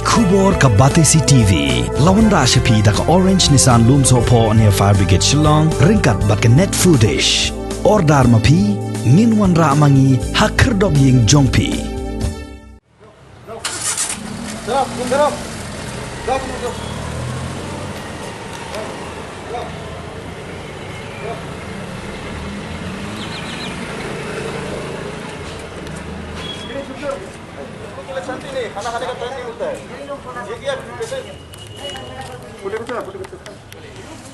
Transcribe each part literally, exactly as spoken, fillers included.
Khubor ka Batesi T V la wanrah sha phi da ka Orange Nissan Lumsohphoh near Fire Brigade Shillong ryngkat bad ka Net Foodish. Order ma phi, ngin wanrah ma ngi ha khyrdop ïing jong phi.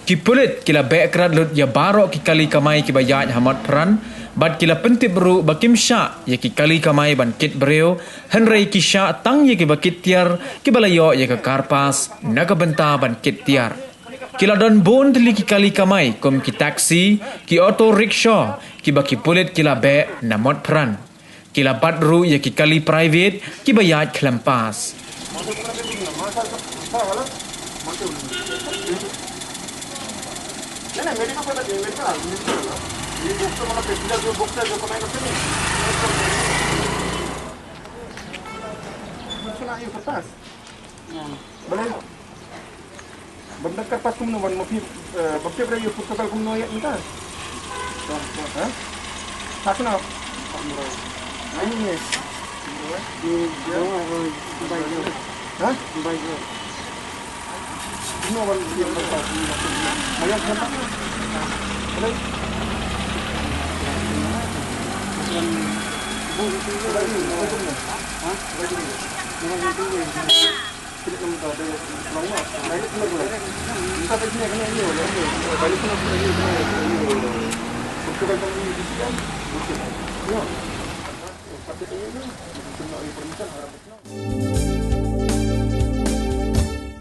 Ki pulit ki la beh krad lut ïa baroh ki kali kamai kiba ïaid ha Motphran, bad ki la pyntip ruh ba kim shah ïa ki kali kamai ban kit briew, hynrei ki shah tang ïa kiba kit tiar kiba la ïoh ïa ka car pass na ka bynta ban kit tiar. Ki la don bun tylli ki kali kamai kum ki taxi, ki auto rickshaw, kiba ki pulit ki la beh na Motphran. Ki la bat ruh ïa ki kali private kiba ïaid khlem pass. Balei? Ban da car pass kumno ban ma phi, eh, ban phi briew ïa Portugal kumno ïa mynta? Ha? Ha sno? Ai ni. Ha? Kumno ban ïa car pass? Ma ïa car pass? Balei?